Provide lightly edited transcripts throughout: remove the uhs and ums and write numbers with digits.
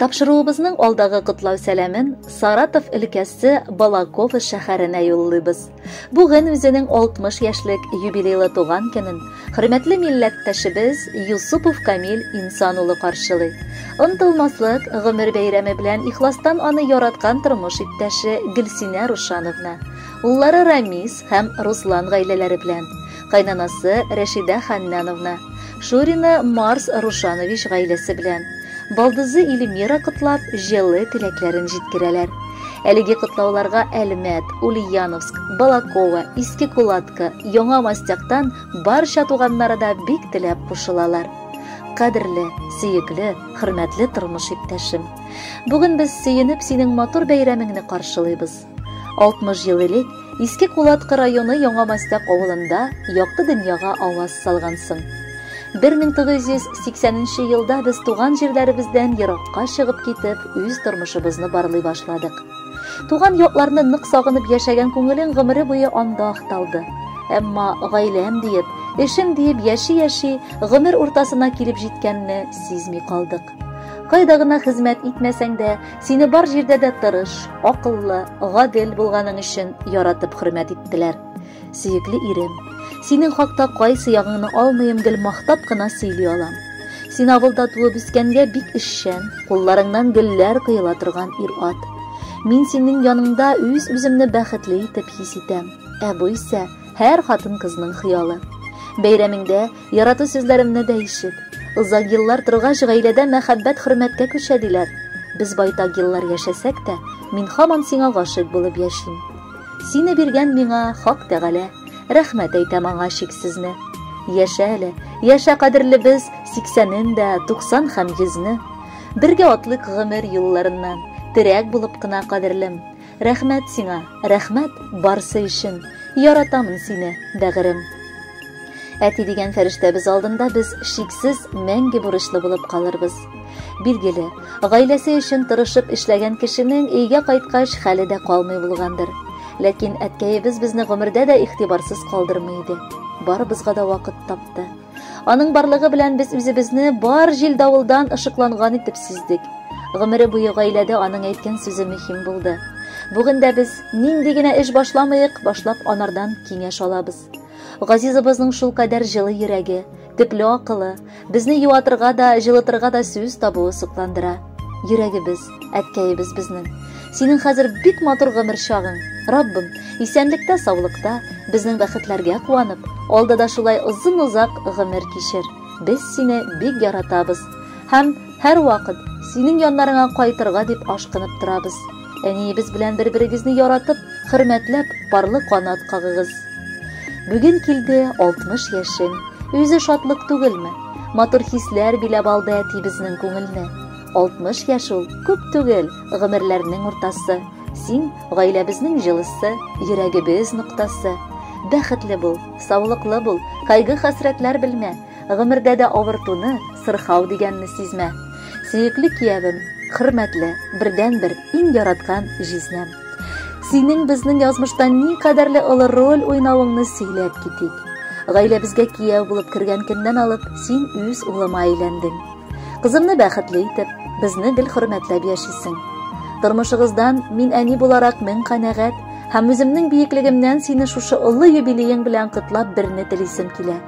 Тапшыруыбызның алдагы котлау сәламен Саратов өлкәсе Балаково шәһәренә юллыйбыз. Бүген үзенең 60 яшьлек юбилейлы туган көнен хөрмәтле милләттәшебез Юсупов Камил Инсан улы каршылый. Онытылмаслык гомер бәйрәме белән ихластан аны яраткан тормыш иптәше Гөлсинә Рушановна, уллары Рамис һәм Руслан гаиләләре белән, кайнанасы Рәшидә Ханнановна, Шурина Марс Рушанович гаиләсе белән, Балдызы Эльмира котлап, җылы теләкләрен җиткерәләр. Әлеге котлауларга Әлмәт, Ульяновск, Балаково, Иске Кулатка, Яңа Мастяктан барча туганнары да бик теләп кушылалар. Кадерле, сөекле, хөрмәтле тормыш иптәшем. Бүген без сөенеп синең матур бәйрәмеңне каршылыйбыз. 60 ел элек Иске Кулаткы районы Яңа Мастяк авылында якты дөньяга аваз салгансың. 1980 елда без туган җирләребездән еракка чыгып китеп, үз тормышыбызны барлый башладык. Туган якларны нык сагынып яшәгән күңелең гомере буе анда акталды. Әмма гаиләм диеп, эшем диеп яши-яши, гомер уртасына килеп җиткәнне сизми калдык. Кайда гына хезмәт итмәсәң дә, Сине бар җирдә дә тырыш, акыллы, гадел булганың өчен яратып хөрмәт иттеләр. Сөекле ирем, синең хакта кайсы ягыңны алмыйм, гел мактап кына сөйли алам. Син авылда туып үскәнгә бик эшчән, кулларыңнан гөлләр коела торган ир-ат. Мин синең яныңда үз-үземне бәхетле итеп хис итәм. Ә бу исә һәр хатын-кызның хыялы. Бәйрәмеңдә Ярату сүзләремне дә ишет. Озак еллар торгач, гаиләдә мәхәббәт хөрмәткә күчә, диләр. Без байтак еллар яшәсәк тә, мин һаман сиңа гашыйк булып яшим. Сине биргән миңа Хак Тәгалә, рәхмәт әйтәм аңа чиксезне. Яшә әле, яшә кадерлебез, сиксәнен дә, 90 һәм йөзне. Бергә атлыйк гомер юлларыннан, терәк булып кына кадерлем. Рәхмәт сиңа, рәхмәт барсы өчен. Яратамын сине, бәгырем. Әти дигән фәрештәбез алдында без шиксез мәңге бурычлы булып калырбыз. Билгеле, гаиләсе өчен тырышып эшләгән кешенең өйгә кайткач хәле дә калмый булгандыр. Ләкин әткәебез безне гомердә дә игътибарсыз калдырмый иде. Барыбызга да вакыт тапты. Аның барлыгы белән без үзебезне бар җил-давылдан ышыкланган итеп сиздек. Гомере буе гаиләдә аның әйткән сүзе мөһим булды. Бүген дә без нинди генә эш башламыйк, башлап анардан киңәш алабыз. Газизыбызның шулкадәр җылы йөрәге, төпле акылы, безне юатырга да, җылытырга да сүз табуы сокландыра. Йөрәгебез, әткәебез безнең. Синең хәзер бик матур гомер чагың. Раббым, исәнлектә, саулыкта, безнең бәхетләргә куанып, алда да шулай озын-озак гомер кичер. Без сине бик яратабыз. Һәм һәрвакыт синең яннарыңа кайтырга дип ашкынып торабыз. Әниебез белән бер-берегезне яратып, хөрмәтләп, парлы канат кагыгыз. Бүген килде 60 яшең. Үзе шатлык түгелме? Матур хисләр биләп алды әти безнең күңелне. 60 яшь ул күп түгел, гомерләрнең уртасы. Син гаиләбезнең җылысы, йөрәгебез ноктасы. Бәхетле бул, саулыклы бул, кайгы-хәсрәтләр белмә. Гомердә дә авыртуны, сырхау дигәнне сизмә. Сөекле киявем, хөрмәтле, бердәнбер, иң яраткан җизнәм. Синең безнең язмышта никадәрле олы роль уйнавыңны сөйләп китик. Гаиләбезгә кияү булып кергән көннән алып, син үз улыма әйләндең. Кызымны бәхетле итеп, безне гел хөрмәтләп яшисең. Тормышыгыздан мин әни буларак мең канәгать һәм үземнең биеклегемнән сине шушы олы юбилеең белән котлап берне телисем килә.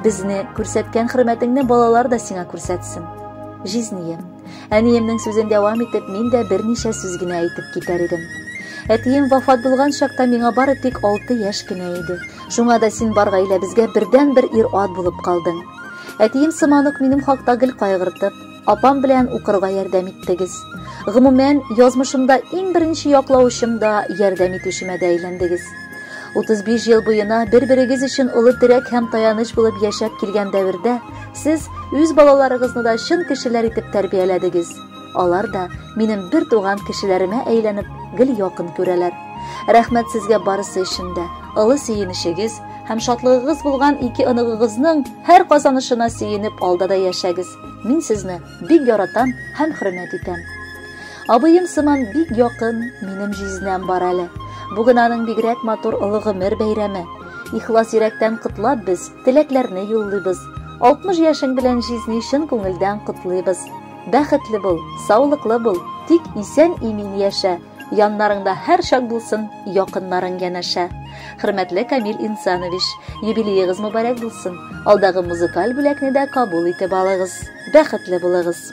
Безне күрсәткән хөрмәтеңне балалар да сиңа күрсәтсен. Җизнием, әниемнең сүзен дәвам итеп, мин дә берничә сүз генә әйтеп китәр идем. Әтием вафат булган чакта миңа бары тик 6 яшь кенә иде. Шуңа да син бар гаиләбезгә бердәнбер ир-ат булып калдың. Әтием сыман ук минем хакта гел кайгыртып, апам белән укырга ярдәм иттегез. Гомумән, язмышымда иң беренче яклаучым да, ярдәм итүчемә дә әйләндегез. 35 ел буена бер-берегез өчен олы терәк һәм таяныч булып яшәп килгән дәвердә сез үз балаларыгызны да чын кешеләр итеп тәрбияләдегез. Алар да минем бер туган кешеләремә әйләнеп, гел якын күрәләр. Рәхмәт сезгә барысы өчен дә. Олы сөенечегез һәм шатлыгыгыз булган ике оныгыгызның һәр казанышына сөенеп алда да яшәгез. Мин сезне бик яратам һәм хөрмәт итәм. Абыем сыман бик якын минем җизнәм бар әле. Бүген аның бигрәк матур олы гомер бәйрәме. Ихлас йөрәктән котлап без теләкләрне юллыйбыз. 60 яшең белән җизни чын күңелдән котлыйбыз. Бәхетле бул, саулыклы бул, тик исән-имин яшә. Яннарыңда һәрчак булсын якыннарың янәшә. Хөрмәтле Камил Инсанович, юбилеегыз мөбарәк булсын. Алдагы музыкаль бүләкне дә кабул итеп алыгыз. Бәхетле булыгыз.